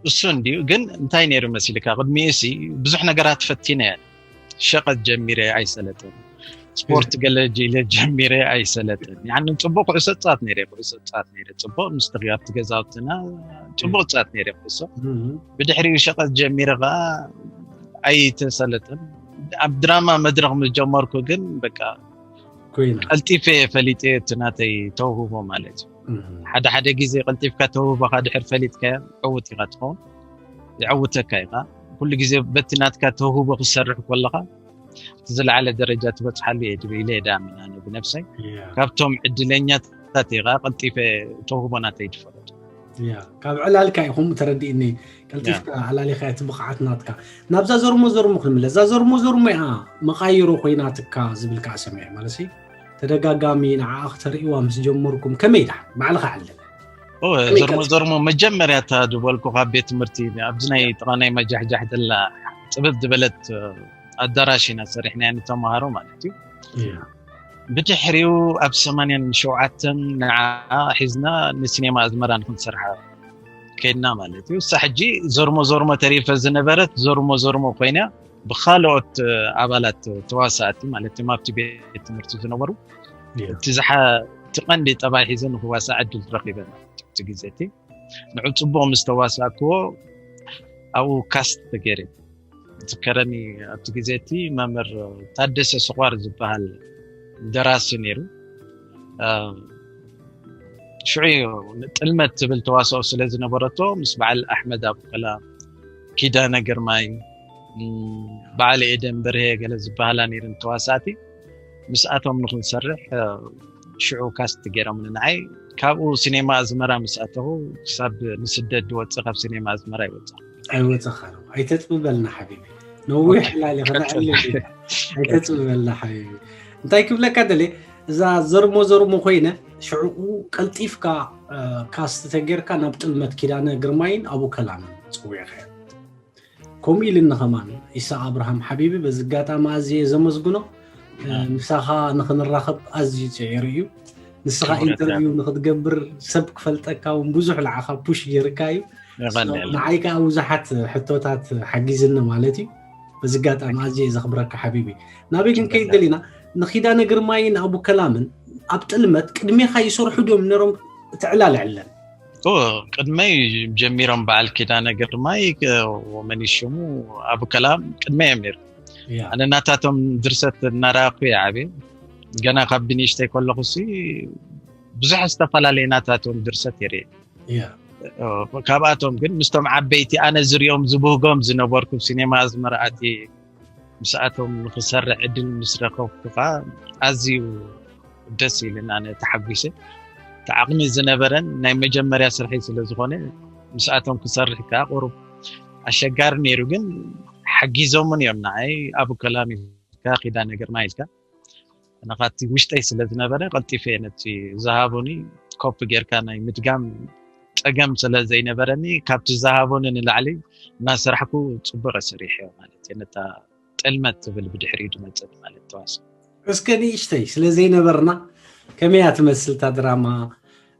እሱ እንድዩ ግን እንታይ ነይሩ መሲልካ ቅድሚኡ ሲ ብዙሕ ነገራት ፈቲነ ሸቐጥ ጀሚረ ኣይሰለጥን ስፖርት ገለ ጅለ ጀሚረ ኣይሰለጥን ያኒ ፅቡቅ ኩዕሶ ፃት ነይረ ኩዕሶ ፃት ነይረ ፅቡቅ ምስ ተኽያብቲ ገዛውትና ፅቡቅ ፃት ነይረ ኩዕሶ ብድሕሪኡ ሸቐጥ ጀሚረ ከዓ ኣይተሰለጥን ኣብ ድራማ መድረክ ምስ ጀመርኩ ግን በቃ ኮይና ቀልጢፈ ፈሊጠ እቲ ናተይ ተውህቦ ማለት እዩ ሓደ ሓደ ግዜ ቀልጢፍካ ተውህቦካ ድሕር ፈሊጥካ ዕውት ኢካ ትኸውን ይዕውተካ ኢኻ ኩሉ ግዜ በቲ ናትካ ተውህቦ ክሰርሕ ከለኻ ዝለዓለ ደረጃ ትበፅሓሉ እየ ድብል ኢለ እየ ዳኣምን ኣነ ብነብሰይ ካብቶም ዕድለኛታት ኢኻ ቀልጢፈ ተውህቦ ናተይ ድፈለጡ ካብ ዕላልካ እዩ ከምኡ ተረዲእኒ ቀልጢፍካ ኣላሊኻ እቲ ብቕዓት ናትካ ናብዛ ዘርሞ ዘርሞ ክንምለስ እዛ ዘርሞ ዘርሞ እያ መቓይሮ ኮይናትካ ዝብል ከዓ ሰሚዐ ማለት ተደጋጋሚ ንዓኣ ክተርእይዋ ምስ ጀመርኩም ከመይ ዳ ባዕልኻ ዓለም ዘርሞ ዘርሞ መጀመርያ እታ ዝበልኩ ካብ ቤት ትምህርቲ ኣብዚ ናይ ጥቓ ናይ መጃሕጃሕ ደላ ጥብብ ዝበለት ኣዳራሽ ኢና ሰሪሕናያ ንተምሃሮ ማለት እዩ ብድሕሪኡ ኣብ ሰማንያን ሸውዓተን ንዓ ሒዝና ንሲኔማ ኣዝመራ ንክንሰርሓ ከይድና ማለት እዩ እሳ ሕጂ ዘርሞ ዘርሞ ተሪፈ ዝነበረት ዘርሞ ዘርሞ ኮይና ብካልኦት ኣባላት ተዋሳእቲ ማለት እዮም ኣብቲ ቤት ትምህርቲ ዝነበሩ እቲ ዝሓ እቲ ቀንዲ ጠባይ ሒዘ ንክዋሳእ ዕድል ረኪበ እቲ ግዜ እቲ ንዑ ፅቡቅ ምስ ተዋሳእክዎ ኣብኡ ካስት ተገይረ ዝከረኒ ኣብቲ ግዜ እቲ መምህር ታደሰ ስቋር ዝበሃል ደራሲ ነይሩ ሽዑ እዩ ጥልመት ትብል ተዋስኦ ስለ ዝነበረቶ ምስ በዓል ኣሕመድ ኣቡከላ፣ ኪዳነ ግርማይ፣ እም፣ በዓል ኤደን በርሄ ገለ ዝበሃላ ነይረን ተዋሳእቲ። ምስኣቶም ንክንሰርሕ ሽዑ ካስት ገይሮም ንዓይ። ካብኡ ሲኔማ ኣዝመራ ምስ ኣተኹ ክሳብ ንስደት ዝወፅእ ካብ ሲኔማ ኣዝመራ ይወፅእ። ኣይወፀኻን ኣይተፅብበልና ሓቢቢ። ነዊሕ ዕላል ከነዕልል። ኣይተፅብበልና ሓቢቢ። እንታይ ክብለካ ደለ፣ እዛ ዘርሞ ዘርሞ ኮይነ ሽዕኡ ቀልጢፍካ ካስት ተጌርካ ናብ ጥልመት ኪዳነ ግርማይን ኣቡ ከላምን ፅዊዕካ። ከምኡ ኢልኒ ከማን ኢሳ ኣብርሃም ሓቢቢ፣ በዚ ኣጋጣሚ ኣዝየ ዘመስግኖ። ምሳኻ ንክንራኸብ ኣዝዩ ፅዒሩ እዩ። ንስኻ ኢንተርቪው ንክትገብር ሰብ ክፈልጠካ እውን ብዙሕ ንዓኻ ፑሽ ገይርካ እዩ። ንዓይ ከዓ ብዙሓት ሕቶታት ሓጊዝኒ ማለት እዩ። በዚ ኣጋጣሚ ኣዝየ ዘኽብረካ ሓቢቢ። ናበይ ግን ከይድ ደሊና፣ ንኪዳነ ግርማይን ኣቡ ከላምን ኣብ ጥልመት ቅድሜኻ ይሰርሑ ድዮም ነሮም? እቲ ዕላል ዕለን ቅድመይ ጀሚሮም በዓል ኪዳነ ግርማይ ወመን ሽሙ ኣቡ ከላም ቅድመይ እዮም ነይሩ። ኣነ ናታቶም ድርሰት እናረኣኩ እየ ዓብየ። ገና ካብ ብንእሽተይ ከለኹ ሲ ብዙሕ ዝተፈላለየ ናታቶም ድርሰት ይርኢ። ካብኣቶም ግን ምስቶም ዓበይቲ ኣነ ዝሪኦም ዝብህጎም ዝነበርኩ ሲኔማ ኣዝመራ ኣትየ ምስኣቶም ንክሰርሕ ዕድል ምስ ረኸብኩ ከዓ ኣዝዩ ደስ ኢሉኒ። ኣነ ተሓጒሰ። እቲ ዓቕሚ ዝነበረን ናይ መጀመርያ ስርሐይ ስለ ዝኾነ ምስኣቶም ክሰርሕ ከዓ ቁሩብ ኣሸጋሪ ነይሩ፣ ግን ሓጊዞምን እዮም ንዓይ። ኣቡ ከላም ኢልካ፣ ኪዳነ ግርማይ ኢልካ፣ ንኻቲ ውሽጠይ ስለ ዝነበረ ቀልጢፈ እየ ነቲ ዝሃቡኒ ኮፒ ጌርካ ናይ ምድጋም ፀገም ስለ ዘይነበረኒ ካብቲ ዝሃቡኒ ንላዕሊ እናሰራሕኩ ፅቡቅ ሰሪሐ ማለት እየ። ነታ ጥልመት ትብል ብድሕሪኡ ዝመፀት ማለት ተዋስኦ። እስከ ንእሽተይ ስለ ዘይነበርና ከመይ እያ ትመስል እታ ድራማ?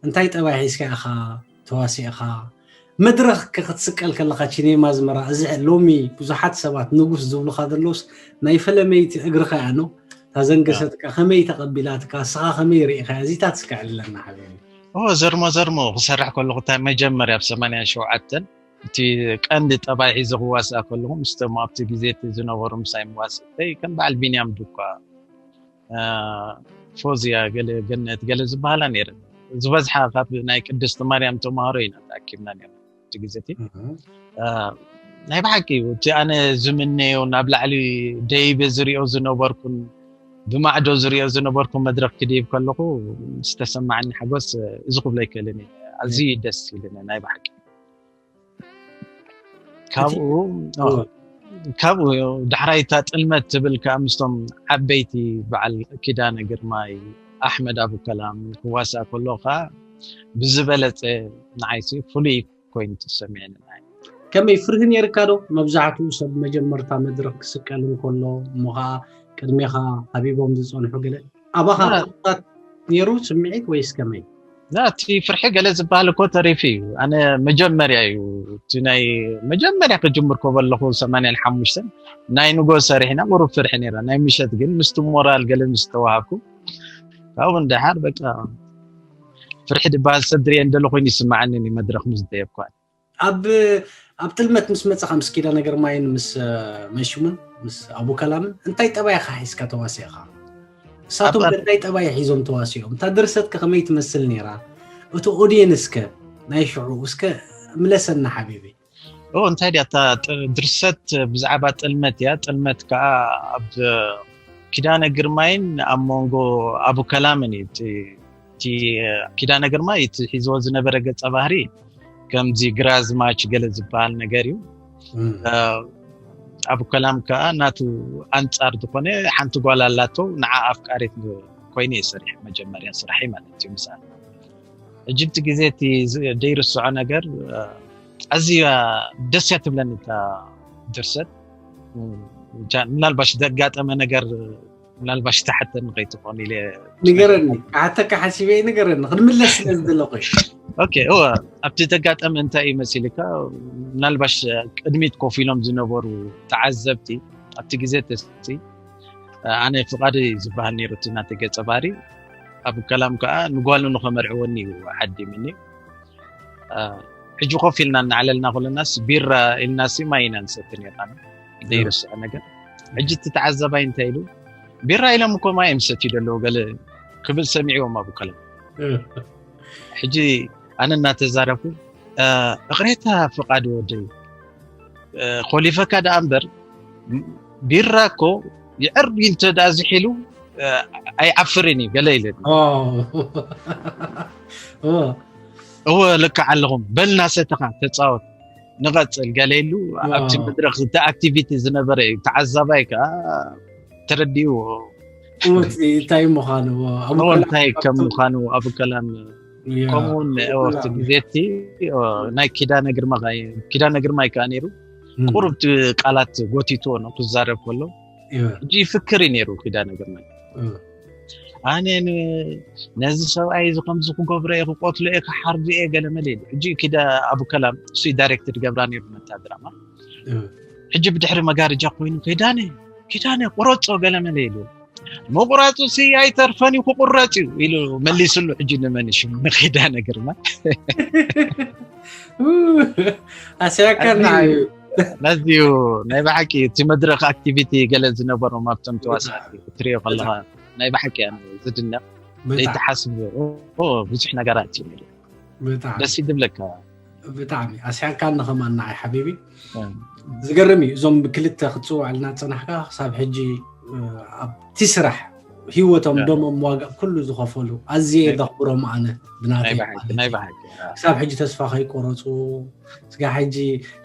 እንታይ ጠባይ ሒዝካ ኢኻ ተዋሲእኻ? መድረኽ ከ ክትስቀል ከለኻ ቺኔማ ኣዝመራ፣ እዚ ሎሚ ብዙሓት ሰባት ንጉስ ዝብሉኻ ዘለውስ ናይ ፈለመይቲ እግርኻ እያ ኖ? እታ ዘንገሰትካ ከመይ ተቐቢላትካ? እስኻ ከመይ ርኢኻ? እዚታት እስከ ዕልለና ሓቢቢ። ኦ ዘርሞ ዘርሞ ክሰርሕ ከለኹ እታ መጀመርያ ኣብ ሰማንያን ሸውዓተን እቲ ቀንዲ ጠባይ ሒዘ ክዋስኣ ከለኹ ምስቶም ኣብቲ ግዜ እቲ ዝነበሩ ምሳይ መዋስእተይ ከም በዓል ቢንያም ዱኳ፣ ፎዝያ፣ ገለ ገነት ገለ ዝበሃላ ነይረን። ዝበዝሓ ካብ ናይ ቅድስቲ ማርያም ተምሃሮ ኢና ተኣኪብና ነይርና እቲ ግዜ እቲ። ናይ ብሓቂ እዩ እቲ ኣነ ዝምነዮ ናብ ላዕሊ ደይበ ዝሪኦ ዝነበርኩን ብማዕዶ ዝሪኦ ዝነበርኩ መድረኽ ክድይብ ከለኹ ዝተሰማዓኒ ሓጎስ እዚ ክብሎ ኣይክእልን እየ። ኣዝዩ ደስ ኢሉኒ ናይ ብሓቂ። ካብኡ ካብኡ ዳሕራይ እታ ጥልመት ትብል ከዓ ምስቶም ዓበይቲ በዓል ኪዳነ ግርማይ፣ ኣሕመድ ኣቡከላም ክዋሳእ ከሎ ከዓ ብዝበለፀ ንዓይሲ ፍሉይ ኮይኑ ተሰሚዕኒ። ንዓይ ከመይ ፍርሂ ነይርካ ዶ? መብዛሕትኡ ሰብ መጀመርታ መድረክ ክስቀል እንከሎ እሞ ከዓ ቅድሜኻ ሓቢቦም ዝፀንሑ ገለ ኣባኻ ት ነይሩ ስምዒት ወይስ ከመይ? እቲ ፍርሒ ገለ ዝበሃል እኮ ተሪፉ እዩ። ኣነ መጀመርያ እዩ እቲ ናይ መጀመርያ ክጅምር ከበለኹ ሰማንያን ሓሙሽተን ናይ ንጎ ሰሪሕና ቁሩብ ፍርሒ ነይራ። ናይ ምሸት ግን ምስቲ ሞራል ገለ ምስ ተዋሃብኩ ካብኡ ንደሓር በቃ ፍርሒ ድበሃል ሰብ ድርየ እንደሎ ኮይኑ ይስማዓኒ እዩ መድረኽ ምስ ደየብኳ። ኣብ ኣብ ጥልመት ምስ መጻኻ ምስ ኪዳነ ግርማይን ምስ መንሽሙን ምስ ኣቡ ከላምን እንታይ ጠባይኻ ሒዝካ ተዋሲእኻ? እሳቶም እንታይ ጠባይ ሒዞም ተዋሲኦም? እታ ድርሰት ከ ከመይ ትመስል ነይራ? እቲ ኦድየንስ ከ ናይ ሽዑ እስከ ምለሰና ሓቢቢ። ኦ እንታይ ድያ እታ ድርሰት ብዛዕባ ጥልመት እያ። ጥልመት ከዓ ኣብ ኪዳነ ግርማይን ኣብ መንጎ ኣቡ ከላምን እዩ። እቲ ኪዳነ ግርማይ እቲ ሒዝዎ ዝነበረ ገጸ ባህሪ ከምዚ ግራዝማች ገለ ዝበሃል ነገር እዩ። ኣብ ከላም ከዓ ናቱ ኣንጻር ዝኾነ ሓንቲ ጓል ኣላቶ ንዓ ኣፍቃሪት ኮይኑ እዩ ሰሪሑ መጀመርያ ስራሐይ ማለት እዩ ምስኣ። ሕጂ እቲ ግዜ እቲ ዘይርስዖ ነገር ኣዝያ ደስ እያ ትብለኒ እታ ድርሰት። ምናልባሽ ዘጋጠመ ነገር ምናልባሽ ትሓተኒ ከይትኾን ኢለ ንገረኒ። ክሓተካ ሓሲበ እየ፣ ንገረኒ። ክንምለስ ስለ ዝደለኹ እየ። ኦኬ፣ እወ፣ ኣብቲ ዘጋጠመ እንታይ እዩ መሲልካ? ምናልባሽ ቅድሚት ኮፍ ኢሎም ዝነበሩ ተዓዘብቲ ኣብቲ ግዜ ተሲ ኣነ ፍቓደይ ዝበሃል ነይሩ እቲ ናተይ ገጸ ባህሪ። ኣብ ከላም ከኣ ንጓሉ ንኸመርዕወኒ እዩ ዓዲምኒ። ሕጂ ኮፍ ኢልና እናዕለልና ከለናስ ቢራ ኢልናሲ ማይ ኢና ንሰቲ ነርና ዘይርስዖ ነገር። ሕጂ እቲ ተዓዛባይ እንታይ ኢሉ ቢራ ኢሎም እኮ ማይ እዮም ዝሰትዩ ዘለዉ ገለ ክብል ሰሚዕዎም ኣብ ከላም። ሕጂ ኣነ እናተዛረብኩ፣ እ፣ እቕሬታ ፍቓድ ወደይ፣ እ፣ ኮሊፈካ ደኣ እምበር፣ ቢራ እኮ ይዕር ኢሉ እንተ ደኣ ዝሒሉ፣ እ፣ ኣይዓፍርን እዩ ገለ ኢለኒ። ኦ። ኦ። እወ፣ ልክዕ ኣለኹም። በል እናሰተኻ ተጻወት፣ ንቐጽል ገለ ኢሉ። ኣብቲ ዋው። መድረኽ እቲ ኣክቲቪቲ ዝነበረ እዩ። ተዓዛባይ ከኣ ተረዲእዎ። እወ፣ እቲ እንታይ ምዃኑ፣ እወ፣ ኣብ እወ፣ ከላ-፣ እንታይ ከም ምዃኑ ኣብ ከላም ያ፣ ከምኡውን ኣብ እወ፣ ኣብቲ ከላም። ግዜ እቲ፣ እወ፣ ናይ ኪዳነ ግርማ ከኣ-፣ ኪዳነ ግርማይ ከኣ ነይሩ። እም፣ ቁሩብ እቲ ቃላት ጎቲትዎ ነው ክዛረብ ከሎ። እወ። ሕጂ ይፍክር እዩ ነይሩ ኪዳነ ግርማይ። እወ። ኣነ ን-፣ ነዚ ሰብኣይ እዚ ከምዚ ክገብሮ እየ፣ ክቆትሎ እየ፣ ክሓርዶ እየ፣ ገለ መለ ኢሉ። ሕጂ ኪዳ-፣ ኣብ ከላም እሱ ዳይሬክት ዝገብራ ነይሩ ነታ ድራማ። እወ። ሕጂ ብድሕሪ መጋረጃ ኮይኑ፣ "ኪዳነ፣ ኪዳነ፣ ቁረጾ፣ ገለ መለ" ኢሉ። "ምቁራጹ ሲ ኣይተርፈን እዩ፣ ክቁረጽ እዩ" ኢሉ መሊስሉ። ሕጂ ንመን ሽሙ? ንኪዳነ ግርማ። ኣስያካ ኣዝዩ፣ ንዓዩ። ኣዝዩ ናይ ብሓቂ እቲ መድረኽ ኣክቲቪቲ ገለ ዝነበሮም ኣብቶም ተዋሳእቲ ክትሪኦ ከለኻ ናይ ብሓቂ ኣነ ዝድነቕ። ብጣዕሚ፣ ዘይተሓስብ፣ ኦ፣ ብዙሕ ነገራት እዩ ነይሩ። ብጣዕሚ፣ ደስ እዩ ዝብለካ። ብጣዕሚ ኣስያካ ንኸማን ንዓይ ሓቢቢ። እም። ዝገርም እዩ። እዞም ብክልተ ክትጽውዐልና ዝጸናሕካ ክሳብ ሕጂ፣ እ፣ ኣብቲ ስራሕ ህይወቶም፣ ያ። ደሞም፣ ዋጋ ኩሉ ዝኸፈሉ ኣዝየ ናይ ዘኽብሮም ኣነ ብናተይ ናይ ብሓቂ፣ ማለት ናይ እዩ። ብሓቂ። ያ። ክሳብ ሕጂ ተስፋ ከይቆረጹ፣ ስጋ ሕጂ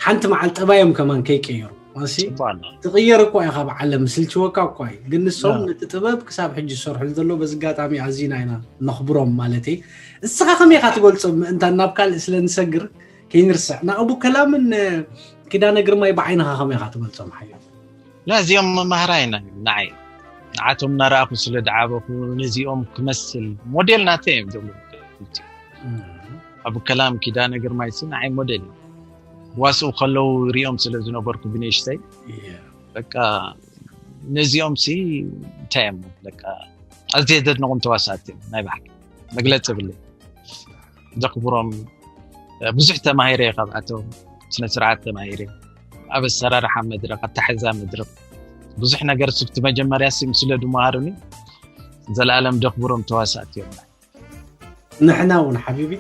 ሓንቲ መዓልቲ ጠባዮም ከማን ከይቀየሩ። ማሲ ጽቡቕ ኣሎ። ትቕየር እኮ ኢኻ ብዓለም፣ ስልችወካ እኳ እዩ። ግን ንሶም ያ። ነቲ ጥበብ ክሳብ ሕጂ ዝሰርሑሉ ዘለዉ በዚ ኣጋጣሚ ኣዚና ኢና ነኽብሮም ማለት እዩ። እስኻ ከመይ ኢኻ ትገልጾም? ምእንታን ናብ ካልእ ስለ ንሰግር ከይንርስዕ። ንኣቡ ከላምን ኪዳነ ግርማይ ብዓይንኻ ከመይ ኢኻ ትገልጾም ሓዮ? ላ፣ እዚኦም መማህራይ ኢና እዮም ንዓይ። ንዓቶም እናረኣኹ ስለ ዝዓበኹ ነዚኦም ክመስል ሞዴል ናተይ እዮም እዞም ክልቲኡ። እም። ኣቡ ከላም ኪዳነ ግርማይ ሲ ንዓይ ሞዴል እዮም። ዋስኡ ከለዉ ሪኦም ስለ ዝነበርኩ ብንእሽተይ፣ እየ። በቃ ነዚኦም ሲ እንታይ እዮም በቃ ኣዝየ ዘድንቖም ተዋሳእቲ እዮም ናይ ብሓቂ። መግለጺ የብለይ። ዘኽብሮም ብዙሕ ተማሂረ እየ ካብኣቶም። ስነ ስርዓት ተማሂረ፣ ኣብ ኣሰራርሓ መድረኽ፣ ኣታሕዛ መድረኽ ብዙሕ ነገር ስብቲ መጀመርያ ሲ ስለ ዝመሃሩኒ ዘላለም ዘኽብሮም ተዋሳእቲ እዮም። ንሕና እውን ሓቢቢ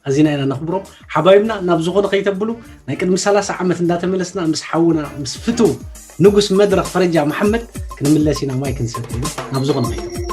ኣዚና ኢና ነኽብሮም። ሓባይብና ናብ ዝኾነ ከይተብሉ ናይ ቅድሚ ሰላሳ ዓመት እንዳተመለስና ምስ ሓውና ምስ ፍትው ንጉስ መድረኽ ፈረጃ መሓመድ ክንምለስ ኢና፣ ማይ ክንሰቲ ኢና። ናብ ዝኾነ ከይተብሉ።